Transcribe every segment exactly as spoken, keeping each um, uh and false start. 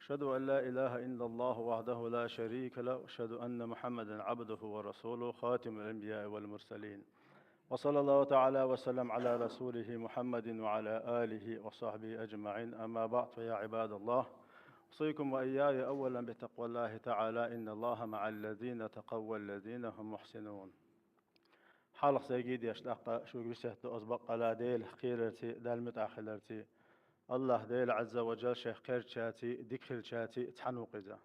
أشهد أن لا إله إلا الله وحده لا شريك له، وأشهد أن محمدا عبده ورسوله، خاتم الأنبياء والمرسلين. وصلى الله تعالى وسلم على رسوله محمد وعلى آله وصحبه أجمعين. أما بعد، فيا عباد الله، أوصيكم وإياي أولا بتقوى الله تعالى. إن الله مع الذين اتقوا والذين هم محسنون. Хьалха сайгий деш, тӀаккха шуьга весет ду аз баккъала Дела кхерарций, Далла муьтӀахь хиларций, АллахӀ Дела Ӏазза ва Джалла шех кхерчарций, дика хилчарций цхьаьна ву-кх иза.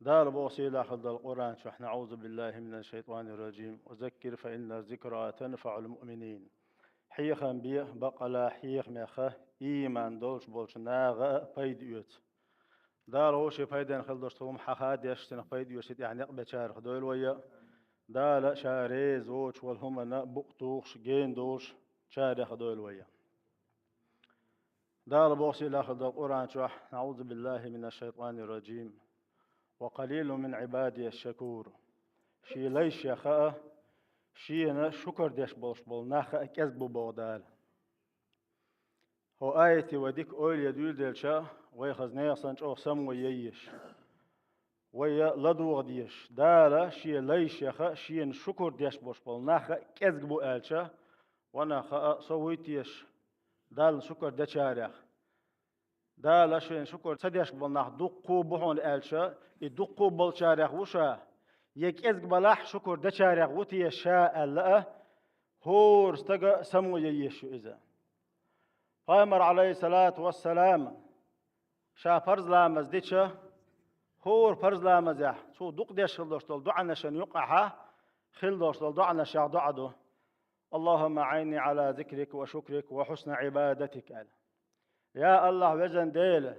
Дала боху сийлахь хилла долу Къуръан чохь: «НаӀузу биллахӀи минаш-шайтӀанир-ражим. Ва заккир, фа инназ-зикра танфаӀул муъминин». Хьехам бе, баккъала хьехамех ийман долуш болчу наха а пайда оьцу. Дала вовшийн пайденна хила долуш долу хӀума хьаха а деш, цунах пайда оьцуш, тӀехь некъ бечарах дойла вай. Дала Ша реза воцуш волу хӀуманна букъ тухуш, гена долуш чарах дойла вай. Дала боху сийлахь хилла долу Къуръан чохь: «НаӀузу биллахӀи минаш-шайтӀанир-ражим. Ва къалилун мин Ӏибадияш-шакур». Шен лайшех а, Шена шукар деш болуш болу нах а кӀезиг бу боху Дала. ХӀокху аятий вай дика ойла е дуьйладелча, вай хаза нехан санна чӀогӀа самаван еза. Вай ладогӀа дезаш, Дала Шен лайшех а, Шена шукар деш болуш болу нах а кӀезиг бу аьлча, ванах а со вуй теша Далла шукар дечарех? Дала Шена шукар ца деш болу нах дуккха а бу хьуна аьлча, и дуккха а болчарех ву Ша, я кӀезиг балахь шукар дечарех ву теша Ша аьлла а, хӀора стага самаван еза ю иза. Пайхамар, Ӏалайхиссалату вассалам, ша парз ламаз дича, хӀора парз ламазехь цо дукха деш хила долуш долу доӀанашна юкъахь хила долуш долу доӀанашех доӀа ду: «АллахӀумма аӀинни Ӏала зикрика ва шукрика ва хьусни Ӏибадатик», – аьлла. Я АллахӀ, везан Дела,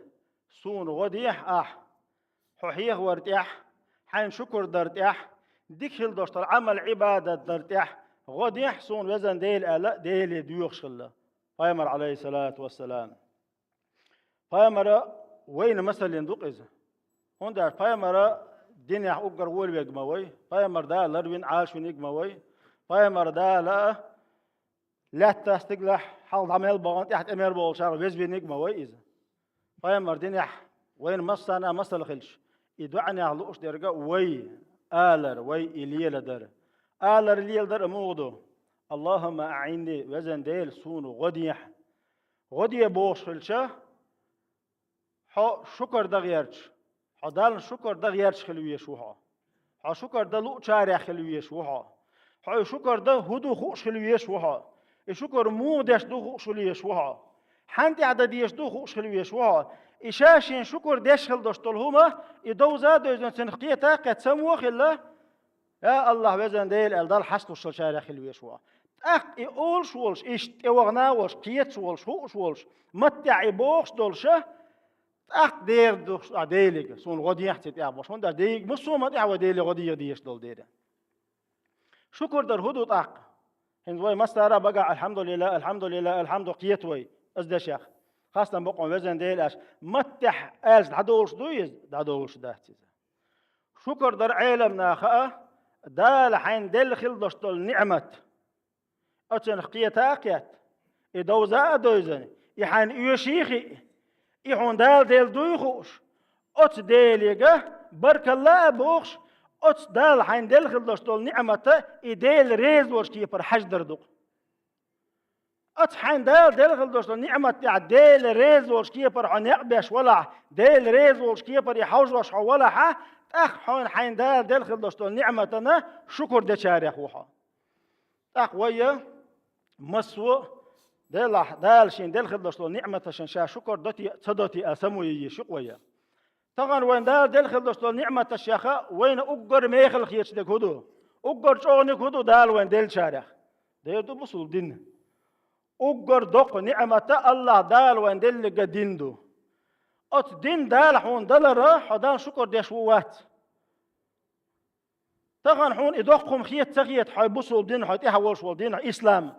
суна гӀо дехьа Ахь, Хьо хьехавар тӀехь, Хьайна шукар дар тӀехь, дика хила долуш долу Ӏамал-Ӏибадат дар тӀехь гӀо дехьа суна, везан Дела, аьлла, Деле доьхуш хилла Пайхамар, Ӏалайхиссалату вассалам. Пайхамара вайна масална ду-кх иза. ХӀунда аьлча Пайхамара динехь уггар волавелла ма вай, Пайхамар Дала ларвина, Ӏалашвинарг ма вай, Пайхамар Дала лаьттахь, стигалахь хьалха дӀа мел бахана, тӀаьхьа тӀе мел бовлучарах везвинарг ма вай иза. Пайхамар динехь вайна массарна а масал хилча, и доӀанехь лууш дерг а вай алар, вай и леладар. Алар, леладар а муха ду? «АллахӀумма аӀинни», везан Дела, суна гӀо дехьа. ГӀо де бохуш хилча, Хьо шукар дан гӀерташ, хьо Далла шукар дан гӀерташ хила везаш ву хьо. Хьо шукар дан луучарех хила везаш ву хьо. Хьо и шукар дан хӀун ду хууш хила везаш ву хьо. И шукар муха деш ду хууш хила везаш ву хьо. Хьанна тӀехь дан дезаш ду хууш хила везаш ву хьо. И ша-шен шукар деш хила долуш долу хӀума, и довза а девзина, цунах кхета а кхетта, самаван а хилла, «Я АллахӀ, везан Дела», – аьлла, Далла хьасталуш хилчарех хила везаш ву хьо. ТӀаккха и олуш волуш, иштта тӀевахана а волуш, кхеташ волуш, хууш волуш, маттехь и бохуш долуша, тӀаккха дера ду ахь Деле, суна гӀо дехьа цу тӀехь бохуш. ХӀунда аьлча дерриг массо а хӀуманна тӀехь вай Деле гӀо деха дезаш долу дера. Шукар дар хӀун ду тӀаккха? ХӀинца вай массара а багахь «АлхьамдулиллахӀ, АлхьамдулиллахӀ, АлхьамдулиллахӀ» кхета вай, из дешех. Хастам бокъон, везан Дела, аьлча, маттехь аьлча дӀадолуш дуй иза? ДӀадолуш дац иза. Шукар дар Ӏеламнаха а, Дала хьайна делла хила долуш долу ниӀмат, оцунах кхета а кхетта, и довза а девзина, и хьайна оьший а хиъна, и хьуна Дала делла дуй хууш, оцу Деле баркалла а бохуш, оцу Дала хьайна делла хила долуш долу ниӀмата и Дела реза волчу кепара хьаждар ду-кх. Оцу хьайна Дала делла хила долуш долу ниӀмат тӀехь Дела реза волчу кепара хьо некъ беш валахь, Дела реза волчу кепара и хьовзош хьо валахьа, тӀаккха хьуна хьайна Дала делла хила долуш долу ниӀматана шукар дечарех ву хьо. ТӀаккха вай а массо а делахь, Дала шена делла хила долуш долу ниӀматашна ша шукар до те а, ца до те а, самаван еза ю-кх вай а. Тахана вайна Дала делла хила долуш долу ниӀматашех а вайна уггар мехала хеташ дерг хӀун ду? Уггар чӀогӀаниг хӀун ду Дала вайна деллачарех? Дера ду бусулба дин. Уггар доккха ниӀмат а АллахӀ Дала вайна делларг а дин ду. Оцу дин Дала хьуна далара хьо Далла шукар деш ву, вац? Тахана хьуна и доккха хӀума хета ца хета, хьо бусулба дин, хьо тӀаьхьа волуш волу дин, хьо ислам?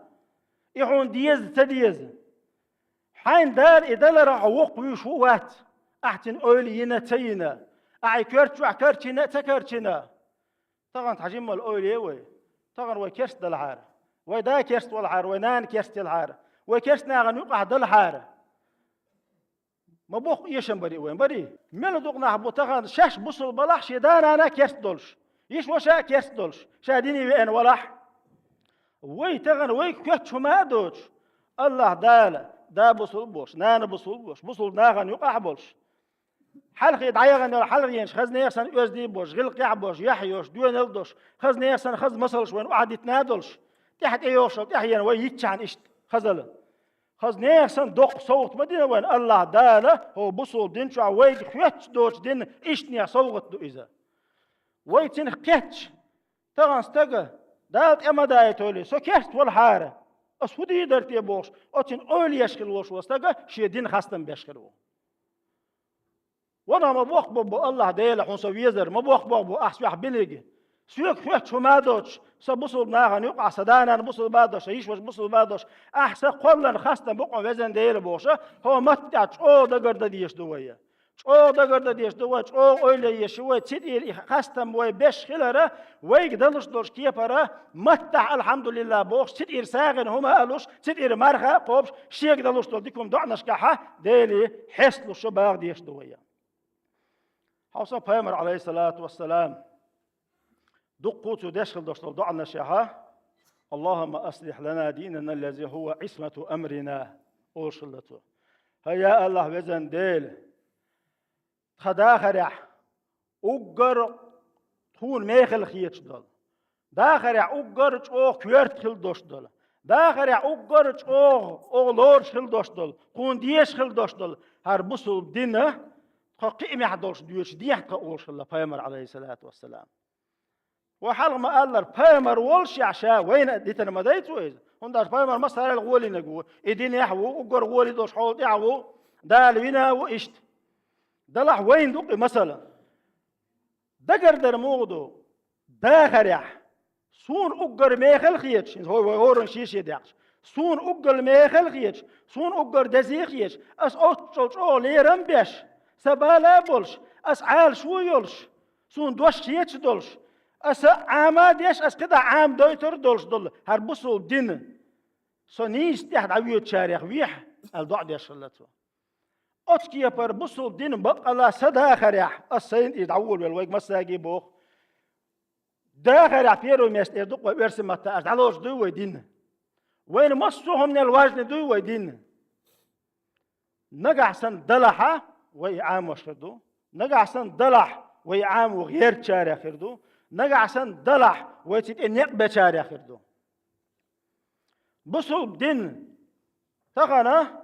И хьуна деза, ца деза? Хьайна Дала и далара хьо воккхавуьйш ву, вац? Ахь цуьнан ойла йина, ца йина? Ахь и коьрта чохь карчийна а, ца карчийна? Тахана цхьа жиммал ойла е вай. Тахана вай керста далахьара, вай да керста валахьара, вай нана керста елахьара, вай керста нахана юкъахь далахьара, Ма боккха эшам барий вайн, барий? Мел дукха нах бу тахана шаьш бусулба балахь, шен да-нана керста долуш, йиша-ваша а керста долуш, ша дине веана валахь. Вай тахана вайга хоьттуш хӀума а доцуш, АллахӀ Дала да бусулба болуш, нана бусулба болуш, бусулба нахана юкъахь болуш, хьалхе дӀаяхана йолу хьалхенаш хаза нехан санна оьзда болуш, гӀиллакхехь болуш, яхь йолуш, доьналла долуш, хаза нехан санна хаза масалш вайна охьадитина а долуш, тӀаьхьа тӀейогӀуш йолу тӀаьхьенаш вай йитчахьана иштта хазалла. Хаза нехан санна доккха совгӀат ма дина вайна АллахӀ Дала, хӀокху бусулба дин чохь вайга хоьттуш доцу дин иштанехь совгӀат ду иза. Вай цунах кхетча, тахана стага, Дала тӀе ма даийталий, со керста валахьара, ас хӀун дийр дара те бохуш, оцунна ойла еш хилла волуш волу стага шен дин хастам беш хир ву. Ванах, ма боккха бу АллахӀ Дела хьуна со везар, ма боккха бу ахь соьх бинарг. Соьга хоьттуш хӀума а доцуш, сан бусулба нахана юкъахь, сан да-нана бусулба а долуш, сан йиша-ваша бусулба а долуш, ахь сан кхолларна хастам бу-кх хьуна, везан Дела бохуш, хӀокху маттахь чӀогӀа дагардан дезаш ду вай. ЧӀогӀа дагардан дезаш ду вай, чӀогӀа ойла еш ю вай, цу тӀера и хастам вай беш хилар, вайга далуш долчу кепара, маттахь «АлхьамдулиллахӀ» бохуш, цу тӀера сагӀина хӀума а луш, цу тӀера марха а кхобуш, шега далуш долу дика хӀума доӀанашкахь Деле хьесталуш багӀа дезаш ду вай. Хьовса, Пайхамар, Ӏалайхиссалату вассалам, дуккха а цо деш хилла долуш долу доӀанашехь: «АллахӀумма аслихь лана динана ллази хӀува Ӏисмату амрина», олуш хилла цо. ХӀай, я АллахӀ, везан Дела, тхан дахарехь уггар тхуна мехала хеташ долу, дахарехь уггар чӀогӀа коьрта хила долуш долу, дахарехь уггар чӀогӀа оха лоруш хила долуш долу, тхуна дезаш хила долуш долу хӀара бусулба дин тхо кхиамехь долуш доьшуш дехьа тхан олуш хилла Пайхамар, Ӏалайхиссалату вассалам. Вай хьалха ма-аллара, Пайхамар волушехь ша вайна а дитина ма дай цо иза. ХӀунда аьлча Пайхамар массарел гӀолийнарг ву, и динехь а ву, уггар гӀоле долуш хьолан тӀехь а ву, Дала вина а ву иштта. Делахь вайна ду-кх и масала. Дагардар муха ду? Дахарехь суна уггар мехала хеташ, хӀинца хӀой вай хӀоранна шен-шен дехьаш, суна уггар мехала хеташ, суна уггар деза хеташ, ас оццул чӀогӀа лерам а беш, сан бала а болуш, ас Ӏалашо а йолуш, суна дош хеташ а долуш, аса Ӏама а деш, ас кхидӀа Ӏамадойтур а долуш долу хӀара бусулба дин со нийса тӀехь дӀавоьдучарех вехьа, аьлла, доӀа деш хилла цо. Оцу кепара бусулба дин баккъалла сан дахарехь, ас сайна тӀера дӀаволавелла вайга массаьрга а боху. Дахарехь первое место эр ду-кх вай оьрсийн маттахь, аш дӀалоцуш дуй вай дин? Вайна массо а хӀуманел важный дуй вай дин? Нагахь санна далахьа, вай и Ӏамош хир ду. Нагахь санна далахь, вай и Ӏамо гӀертачарех хир ду. Нагахь санна далахь, вай цу тӀе некъ бечарех хир ду. Бусулба дин тахана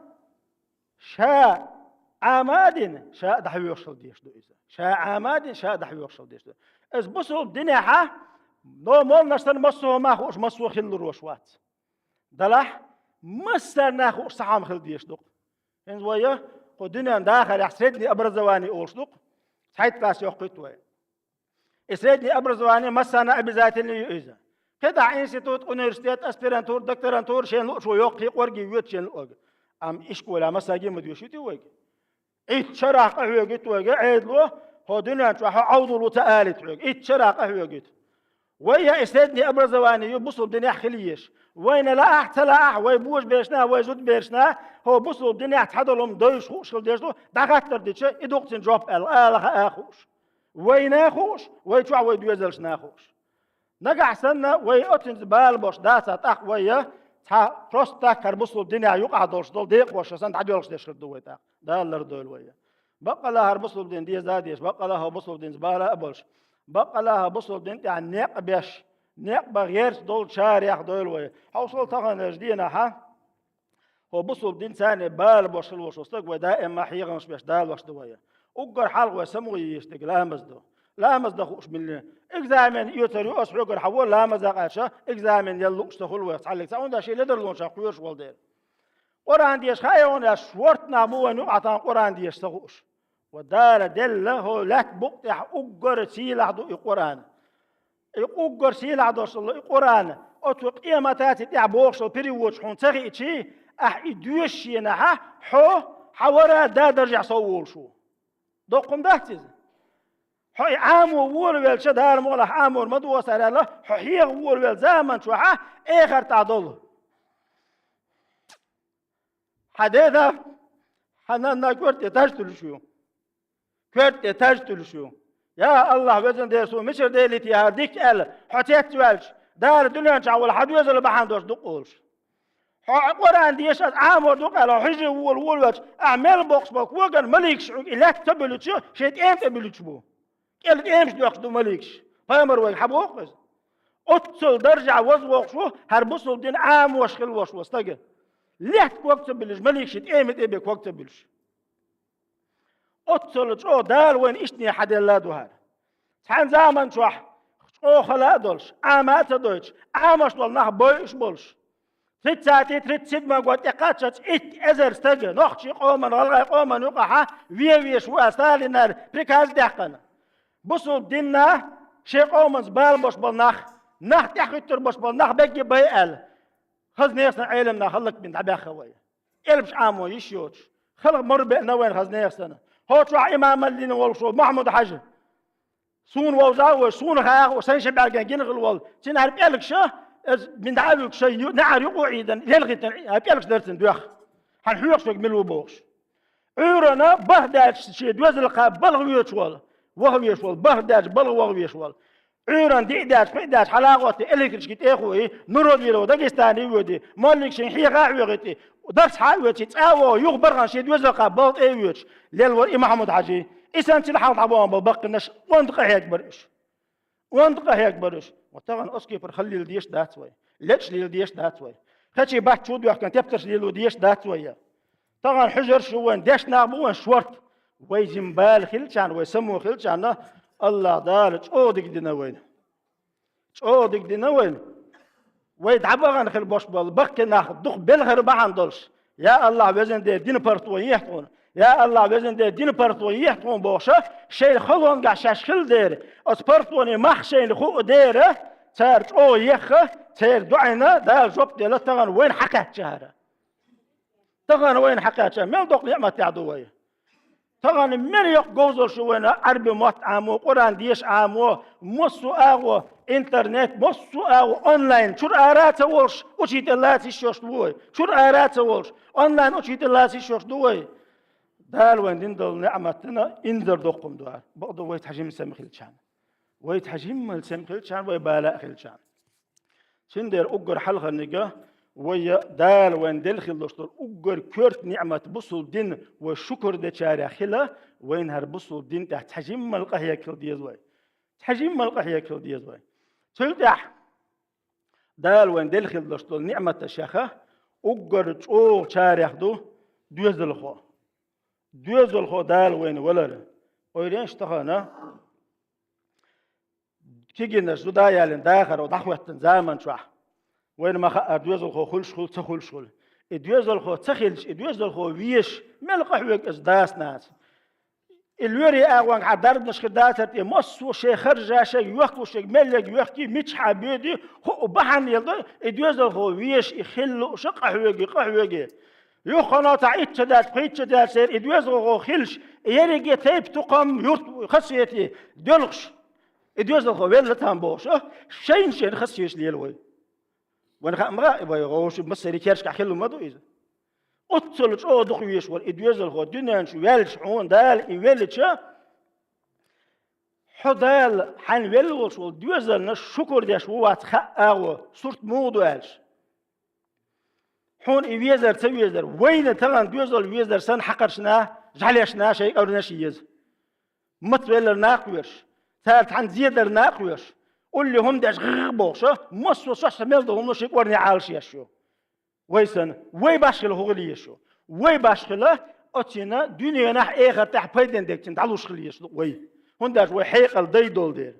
ша Ӏама а дина, ша а дӀахьоьхуш хила дезаш ду иза. Ша Ӏама а дина, ша а дӀахьоьхуш хила дезаш ду. Иза бусулба динехьа, но молланаш санна массо а хӀума хууш, массо а хила лурош вац. Далахь, массарна а хууш цхьа хӀума хила дезаш ду-кх. ХӀинца вай кху дуьненан дахарехь среднее образование олуш ду-кх, цхьайтта класс йоккхуьйту вай. И среднее образование массарна а обязательно ю иза. КхидӀа институт, университет, аспирантура, докторантура шена луучо йоккхий кӀорге йоьду шена луъург. Амма ишколехь массаьрга а ма доьшуьйтий вайга. Итт шарахь къахьоьгуьйту вайга Ӏедало, хӀо дуьнен чохь хьо Ӏовдал ву ца алийта хьоьга. Итт шарахь къахьоьгуьйту. Вай я и среднее образование ю бусулба динехь хила езаш. Вайна лаахь а, ца лаахь а, вай божабершна а, вай зудабершна а, хӀо бусулба динехь цхьадолу хӀума довзуш хууш хила дезаш ду, дӀахаттар дича, и ду-кх цуьнан жоп аьлла, ала хаа а хууш. Вайна а хууш, вай чохь вай доьзалшна а хууш. Нагахь санна, вай оцуьнца бала беш дацахь, тӀаккха вай я цхьа просто так хӀара бусулба динехь юкъахь долуш долу декъахоша санна дӀадоьлхуш деш хир ду вай тӀаккха. Дала лардойла вай. Баккъала хӀара бусулба дин деза а дезаш, баккъала хӀо бусулба динца бала а болуш, баккъала хӀо бусулба дин тӀехь некъ беш, некъ бан гӀерта долчарех дойла вай. Хьовсал, таханлерчу дийнахьа, хӀо бусулба динца царна бала беш хила волуш волу стаг вай даимма хьехамаш беш далош ду вай. Уггар хьалха вай самукъа езаш дерг ламаз ду. Ламаз дан хууш милла. Экзамен оьцур ю, ас хьоьгара хьан вон ламаза кхаьча, экзамен яла лууш ца хуьлу вай цхьаллиг. Цхьа хӀунда аьлча шен ледарлонашах кхоьруш волу дела. Къуръан деша хаьий хьуна, шортта нах бу вайна юкъахь тахана Къуръан деша ца хууш. Ва Дала делла хӀо лаьтта букъа тӀехь уггар сийлахь ду и Къуръан. И уггар сийлахь долуш долу и Къуръан, оцу къематаца тӀехь бохуш долу переводаш хьуна ца хиъчий, ахь и доьшучу хенахьа, хьо хьан вара да даржехь сов волуш ву. Доккха хӀума дац иза? Хьо и Ӏамо волавелча, Дала мукъалахь Ӏамор ма доцара аьлла, хьо хьеха волавелла заман чохьа эхартахь долу. Хьан деда, Хьан нанна коьрта тӀе таж туьллуш ю. Коьрта тӀе таж туьллуш ю. Я АллахӀ, везан Дела, суна мичара делийта яхьара дика аьлла, хьо цецваьлча, Дала дуьнен чу волу хьан доьзал бахьана долуш ду-кх олуш. Хьо Къуръан деша, аса Ӏамо ду-кх аьлла, хьо хьуьжаре волавелча, ахь мел боккхуш болу коган маликаш хьоьга и лаьтта ца буьллуьйтуш, шайн тӀема тӀе буьллуьйтуш бу. КӀела тӀемаш доьхуш ду маликаш. Пайхамар вайга хьан боху иза? Оццул даржехь вазвоккхуш ву хӀара бусулба дин Ӏамош хилла волуш волу стаг. Лаьтта ког ца буьллуьйтуш, маликаш шайн тӀема тӀе бен ког ца буьллуьйтуш. Оццул чӀогӀа Дала вайна иштта хьаделла а ду хӀара. Цхьана заман чохь чӀогӀа хала а долуш, Ӏама а ца дойтуш, Ӏамош долу нах бойуш болуш. Тридцатый, тридцать седьмой год тӀекхаччалц итт эзар стаг нохчийн къоман, гӀалгӀайн къоман юкъахь вен везаш ву аьлла Сталинера приказ а даьккхина. Бусулба динна шайн къоманца бала беш болу нах, нах тӀаьхьахӀуьттур беш болу нах берриге бай аьлла, хаза нехан Ӏелам нах хӀаллакбина дӀабаьхна вай. Элпаш Ӏамо йиш йоцуш, халкъ мур беана вайна хаза нехан санна. ХӀокху чохь имамаллина волуш волу Махьмуд-Хьажа. Суна вовза а вай, суна хаьа а вай, сайн ши бӀаьрган гина хилла волу. Цуьнан хӀара пӀелгаш, иза минда а вуьгуш, шайн ю-, неӀар юкъа Ӏийдина, лелхийтина хӀара пӀелгаш дара цуьнан доьхна. Хьан хьоьхуш верг мила ву бохуш. Ӏуьйранна баха даьлча шен доьзалхо балха воьдуш волу, ваха везаш волу, баха даьлча балха ваха везаш волу. Ӏуьйранна диъ даьлча, пхиъ даьлча хьалагӀоттий, электрички тӀе а хуий, Нуродвирова Дагестане а воьдий, моллиг шен хьеха а хьоьгӀийтий, дарс схьа а оьций, цӀа а вогӀий, юха бархӀанна шен доьзалхо балха тӀе а воьдуш, лелла вара и Махьмуд-Хьажи. И санна цуьнан хьалха дӀабахана болу баккхийнаш онда къахьегна бара уьш. Онда къахьегна бара уьш. Ва тахана оцу кепара хала лела дезаш дац вай. Лечкъаш лела дезаш дац вай. Кхечи бац чу доьхкина тептарш лело дезаш дац вай. Тахана хьуьжарш а ю вайн, дешна нах бу вайн шорта. Вай жима бала хилчахьана, вай само хилчахьана, АллахӀ Дала чӀогӀа дика дина вайна. ЧӀогӀа дика дина вайна. Вай дӀабахана хила беш болу баккхий нах дукха белхар бахьана долуш. Я АллахӀ, везан Дела, динан паргӀато ехьа тхуна. Я АллахӀ, везан Дела, динан паргӀато ехьа тхуна бохуш, шайна халонгахь шаьш хилла дера, оцу паргӀатонан мах шайна хуу дера, цара чӀогӀа ехха, церан доӀина Дала жоп делла тахана вайна хьакхаьччахьара. Тахана вайна хьакхаьчча, мел доккха неӀматехь ду вай. Тахана мел йоккха говзалш ю вайна, Ӏарби мотт Ӏамо, Къуръан деша Ӏамо, массо а агӀо, интернет, массо а агӀо, онлайн, чуьра ара а ца волуш, учитель лаца йиш йолуш ду вай. Чуьра ара а ца волуш, онлайн учитель лаца йиш йолуш ду вай. Дала вайна дина долу неӀматана инзар доккхун ду хӀара. Бакъду вай цхьа жима сема хилчахьана. Вай цхьа жимма сема хилчахьана, вай бала а хилчахьана. Цундела уггар хьалхарниг вай Дала вайна делла хилла долуш долу уггар коьрта неӀмат бусулба дин вай шукур дечарех хила, вайна хӀара бусулба дин тӀехь цхьа жиммал къахьега хила деза вай. Цхьа жиммал къахьега хила деза вай. Цул тӀаьхьа Дала вайна делла хилла долуш долу неӀматашех уггар чӀогӀачарех ду доьзалхо. Доьзалхо Дала вайна валар. Ойренаш тахана кегийнаш зуда ялийна дахар дӀахӀоьттина заман чохь. Вайна ма-хаъара, доьзалхо хуьлуш хуьлу, ца хуьлуш хуьлу. И доьзалхо ца хилча, и доьзалхо везаш, мел къахьоьгу иза дас-нанас. И лоьрийн агӀонгахьа дарбанаш хир дацара тӀе, массо а шайн харжа, шайн йохкуш ерг мел ерг йохкий, мичахьа боьдий, хӀуъа бахьана елла ду, и доьзалхо везаш, и хила лууш, къахьоьгий, къахьоьгий. Юххе цхьа итт шо даьлча, пхийтта шо даьлча церан и доьзалхо хилча, и ерриге тайпа, тукхам, юрт, хасети доьлхуш, и доьзалхо велла тхан бохуш, а, шайна-шайна хасеташ лела вай. Вайна хаа ма хаьа, вай гӀовгӀа массеран керчахь хилла ма ду иза. Оццул чӀогӀа дукха везаш вара и доьзалхо дуьнен чу ваьлча хьуна Дала и веллача, хьо Дала хьайна велла волуш волу доьзална шукур деш ву вац хаьа агӀо, сурт муха ду аьлча. Хьуна и везар, ца везар, вайна тахана доьзал везар санна хьакхаршна, жӀаьлешна шайн кӀорнеш еза. Маца велларна а кхоьруш, цара цхьаьна зедарна а кхоьруш, улле хӀума деш гӀигӀ бохуш, массо а сохьта мел долу хӀума шен кӀорне Ӏалаш еш ю. Вай санна, вай башхила хӀун хила езаш ю? Вай башхила оццина дуьненахь, эхартахь пайден дерг цунна дӀалуш хила езаш ду вай. ХӀунда аьлча вай хьекъал дай долу дела.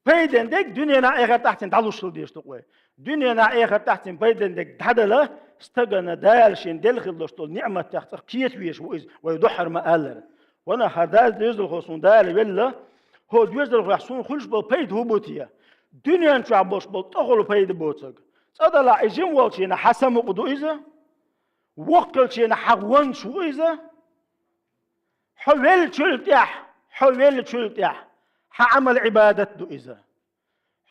Пайден дерг дуьненахь, эхартахь цунна дӀалуш хила дезаш ду вай. Дуьненахь, эхартахь цунна пайден дерг дӀадала, стагана Дала шена делла хилла долуш долу неӀматех цкъа кхета везаш ву иза, вай дуьххьара ма-аллара. Ванах, хӀара дас доьзалхо суна Дала велла, хӀо доьзалхойх суна хуьлуш болу пайда хӀун бу те? Дуьнен чохь болуш болу тӀехула пайда боцург. Цкъа делахь, и жима волчийн хьан самукъа ду иза? Воккха хилчийн хьан вонча ву иза? Хьо веллачул тӀаьхьа, хьо веллачул тӀаьхьа, хьан Ӏамал-Ӏибадат ду иза.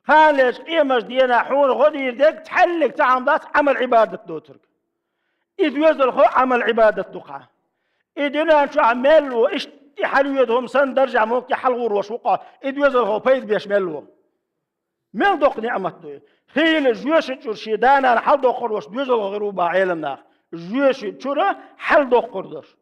Кхана лечу къемаш денахь хьуна гӀо дийр дерг цхьаьллиг цхьа хӀума дац Ӏамал-Ӏибадат доцург. И доьзалхо Ӏамал-Ӏибадат ду хьан. И дуьнен чохь мел ву, иштта хьалвоьду хӀума санна, даржехь мукъа хьалгӀур волуш ву-кх, и доьзалхо пайда беш мел ву. Мел доккха ниӀмат ду и. Хийла жоьшачуьра шен да-нана хьаладоккхур волуш доьзалхо хир ву боху Ӏеламнаха. Жоьшачуьра хьаладоккхур долуш.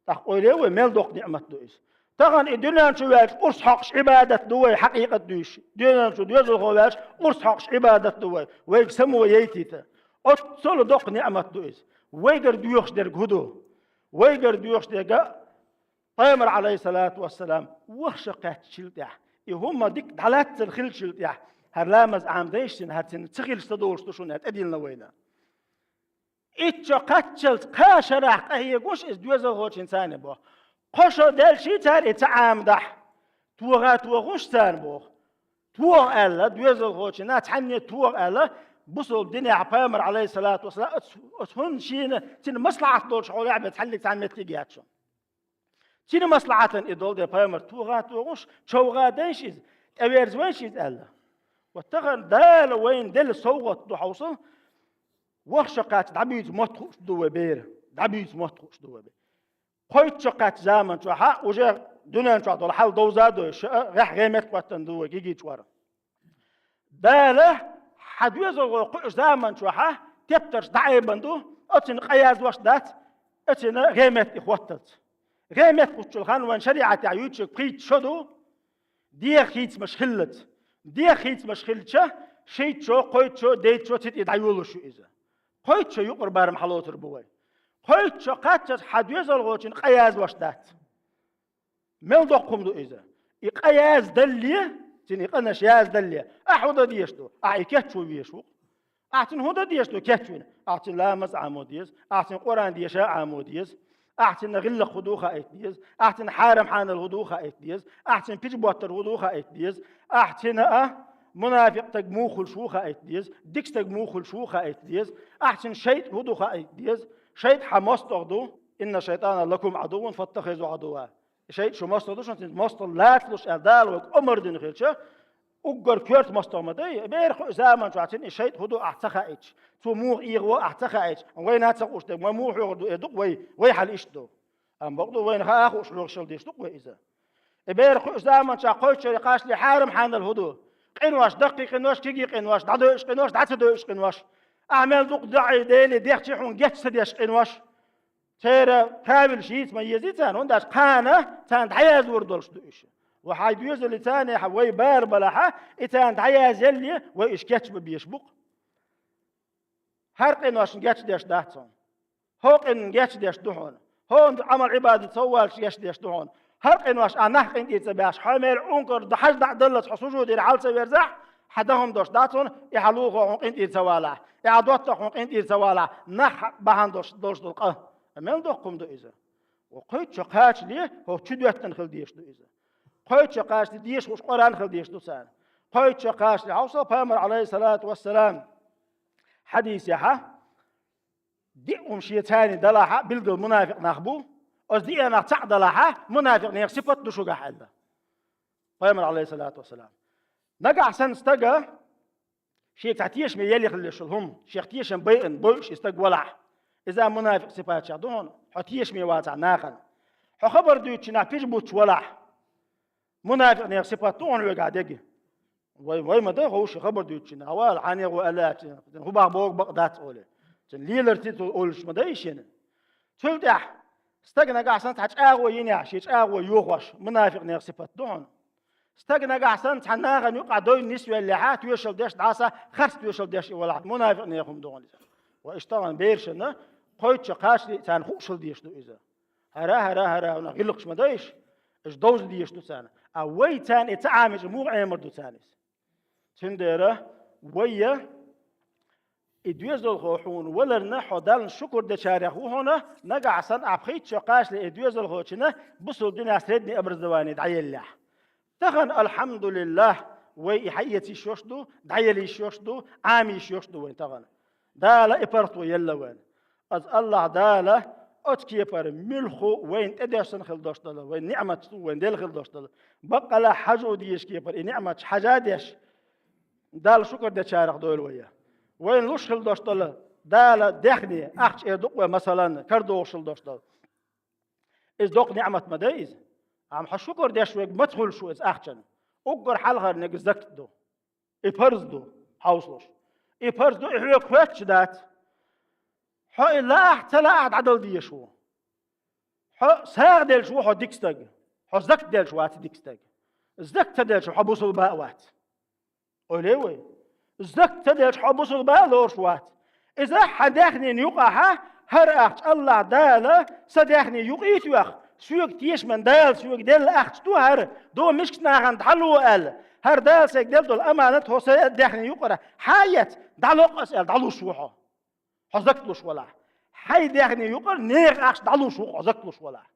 ТӀаккха ойла е вай, мел доккха ниӀмат ду иза. Тахана и дуьнен чу ваьлча урс хьокхуш Ӏибадат ду вай, хьакъикъат дуьйш. Дуьнен чу доьзалхо ваьлча урс хьокхуш Ӏибадат ду вай. Вайга само яйтийта. Оццул доккха ниӀмат ду иза. Вайгара доьхуш дерг хӀун ду? Вайгара доьхуш дерг а, Пайхамар, Ӏалайхиссалату вассалам, вахша кхаьччил тӀехь, и хӀума дика дӀалаьццал хилчил тӀехь, хӀара ламаз Ӏамадайша цуьнан, хӀара цуьнан ца хилча ца долуш ду шуна аьлла, тӀедиллина вайна. Итт шо кхаччалц кхаа шарахь къахьегаш иза доьзалхочуьнца царна боху. Кхо шо даьлчий цара и ца Ӏамадахь, тоха а тохуш царна боху. Тоха аьлла, доьзалхочуьнца цхьаьнне тоха аьлла, бусалба динехь Пайхамар, Ӏалайхиссалату вассалам, оцу, оцу хӀунда шена, цуьнан маслахьат долчу хьолехь бен цхьаьнниг цхьаьна меттиг яц шуна. Цуьнан маслахьатана и долу дела Пайхамар тоха а тохуш, човха а дайша иза, тӀеверза вайша иза аьлла. Вот тахана Дала вайна делла совгӀат ду хьовсал, вахша кхаьчча дӀабуьйцу мотт хууш ду вай бер, дӀабуьйцу мотт хууш ду вай бер. Кхойтта шо кхаьччу заман чохь а, уже дуьнен чохь долу хьал довза а дойуш, а, гӀехь гӀемет хӀоттан ду вай гигичкъор. Дала, хьан доьзалхо кхуьуш заман чохь а, тептарш дӀаайбан ду, оцуьнан къа яздеш дац, оцуьнан гӀемет и хӀотталц. ГӀемет кхуччул хан вайн шариӀатехь юьйцуш пхийтта шо ду, деха хийцамаш хиллалц. Деха хийцамаш хилча, шийтта шо, кхойтта шо, дейтта шо цу тӀе дӀайолуш ю иза. Кхойтта шо юкъара барам хьалоцур бу вай. Кхойтта шо кхаччалц хьан доьзалхочун къа яздеш дац. Мел доккха хӀума ду иза. И къа яздалле, цуьнан и къинаш яздалле, ахьа хӀун дан дезаш ду? Ахьа и кечван везаш ву. Ахьа цуьнан хӀун дан дезаш ду кечвина? Ахьа цуьнан ламаз Ӏамо деза, ахьа цуьнан Къуръан деша Ӏамо деза, ахьа цуьнан гӀиллакх хӀун ду хаийта деза, ахьа цуьнан хьарам-хьанал хӀун ду хаийта деза, ахьа цуьнан пижботтар хӀун ду хаийта деза, ахьа цуьнан а мунафикъ стаг муха хуьлуш ву хаийта деза, дика стаг муха хуьлуш ву хаийта деза, ахьа цуьнан шайтӀа хӀун ду хаийта деза, шайтӀа хьан мостагӀа ду, «Инна шайтӀана лакум Ӏадуввун фаттахизуху Ӏадувва». И шайтӀа шун мостагӀа ду шуна, цуьнца мостагӀа лацалуш аьлла Дала вайга омра дина хилча, уггар коьрта мостагӀа ма дай, бер кхуьу заман чохь цуьнан и шайтӀа хӀун ду ахь ца хаийташ, цо муха эгӀаво ахь ца хаийташ, вайна а ца хууш дерг, вай муха хьоьхур ду, э, ду-кх вай, вай хьал иштта ду. Амма бакъду вайна хаа хууш хьоьхуш хила дезаш ду-кх вай иза. И бер кхуьу заман чохь кхойтта шо кхаччале хьарам-хьанал хӀун ду? Къинош, даккхий къинош, кегий къинош, дӀадойуш къинош, дӀа ца дойуш къинош. Ахьа мел дукха доӀий дели, дехчий хьуна геч ца деш къинош. Церан правилаш йийца ма езий царна, хӀунда аьлча кхана царна дӀаяздор долуш ду уьш. Ва хьайн доьзале царна хьан вай бала балахьа, и царна дӀаязъелле, вай уьш кечбан безаш бу-кх. ХӀара къиношна гечдеш дац хьуна. ХӀокху къинна гечдеш ду хьуна. ХӀокхунна Ӏамал-Ӏибадат соввалча гечдеш ду хьуна. ХӀара къинош ахь нах къинтӀера ца беш, хьо мел Ӏункар ду хьажа дӀа даллалц хьо сужудера хьал ца верзахь, хьан дан хӀума долуш дац хьуна, и хьан лулахо хьуна къинтӀера ца валахь, и хьан доттагӀа хьуна къинтӀера ца валахь, нах бахьана долуш, долуш долу къа. Мел доккха хӀума ду иза. Ва кхойтта шо кхачале, хӀокху чу доьттина хила дезаш ду иза. Кхойтта шо кхачале, деша хууш Къуръан хила дезаш ду царна. Кхойтта шо кхачале, хьовсал Пайхамар, Ӏалайхиссалату вассалам, хьадисехьа, диъ хӀума шен царна далахьа, билггал мунафикъ нах бу, оцу диъ нах цхьаъ далахьа, мунафикъ нехан сипат ду шуьгахь аьлла. Пайхамар, Ӏалайхиссалату вассалам. Нагахь санна стага шега цхьа тешаме ял яхаллаш йолу хӀума, шех тешам байина, бойуш и стаг валахь, иза мунафикъ сипатех ду хьуна, хьо тешаме вацахь нахана. Хьо хабар дуьйцучу нах пижа буттуш валахь, мунафикъ нехан сипат ду хьуна вегахь дерг. Вай, вай ма дай ховш и хабар дуьйцучу нах, вала, хьан нехан ву аьлла, хӀун бах богу бакъ дац олий. Цуьнан леларца цо олуш ма дай шена. Цул тӀаьхьа стаг нагахь санна цхьа чӀагӀо йинехь, шен чӀагӀо йохош, мунафикъ нехан сипат ду хьуна. Стаг нагахь санна цхьа нахана юкъахь дойна нисвеллехьа, тоьшалла деш дӀаса, харц тоьшалла деш и валахь, мунафикъ нехан хӀума ду хьуна иза. Ва иштта тахана берашна кхойтта шо кхачале царна хууш хила дезаш ду иза. ХӀара, хӀара, хӀара, хӀуна гӀиллакхаш ма дайша, аша довза дезаш ду царна. А вай царна и ца Ӏамича муха Ӏемар ду царна иза? Цундела вайя и доьзалхо хьуна валарна хьо Далла шукур дечарех ву хьуна, нагахь санна ахь пхийтта шо кхачале и доьзалхочунна бусалба динехь среднее образование дӀаеллехь. Тахана, алхьамдулиллахӀ, вай и хьаэца йиш йолуш ду, дӀаяла йиш йолуш ду, Ӏама йиш йолуш ду вайн тахана. Дала и паргӀато елла вайна. Аса АллахӀ Дала оцу кепара муьлхха вайна тӀедоьссина хила долуш долу, вайн ниӀматаш ду вайна делла хила долуш долу. Баккъалла хьажа дезаш кепара и ниӀматаш хьажа деш, Далла шукур дечарах дойла вай. Вайна луш хила долуш долу Дала дехне, ахча эр ду-кх вай, масалан, карадогӀуш хила долуш долу. Иза доккха ниӀмат ма дай иза. Амма хьо шукар деш верг маца хуьлуш ву иза ахчанна? Уггар хьалхарниг закат ду. И парз ду, хьовсалаш. И парз ду, и хьоьга хоьттуш дац. Хьо и лаахь, ца лаахь дӀадала дезаш ву. Хьо сагӀа делча ву хьо дика стаг. Хьо закат делча вац дика стаг. Закат ца делча хьо бусулба а вац. Ойла е вай. Закат ца делча хьо бусулба а лоруш вац. Иза хьан даьхнийна юкъахьа, хӀара ахча АллахӀ Дала сан даьхни юкъийта йоах, соьга тешаман Дала соьга делла ахча ду хӀара, дов мискача нахана дӀалу аьлла. ХӀара Дала сайга делла долу аманат хьо сан даьхни юкъара хьа а эцна, дӀалоккху ас аьлла, дӀалуш ву хьо. Хьо закат луш валахь. Хьай даьхни юкъара нехан ахча дӀалуш ву хьо закат луш валахь.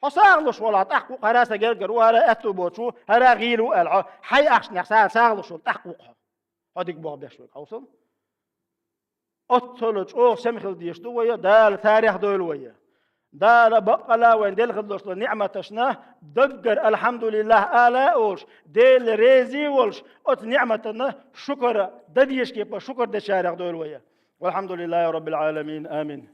Хьо сагӀа луш валахь, тӀаккха ву хӀара сан гергара ву, хӀара аьтту боцу ву, хӀара гӀийла ву аьлла хьо, хьай ахчанех сагӀа, сагӀа луш валахь, тӀаккха ву хьо. Хьо дика боху беш вайга, хьовсал. Оццула чӀогӀа сема хила дезаш ду вай, Дала царех дойла вай. Дала баккъала вайн делла хила долуш долу ниӀматашна даггара «Алхьамдулиллах» ала а олуш, Дела реза а волуш, оцу ниӀматана шукара дан дезаш кепара шукар дечарех дойла вай. Валхьамдулиллахи Роббил Ӏаламин. Амин.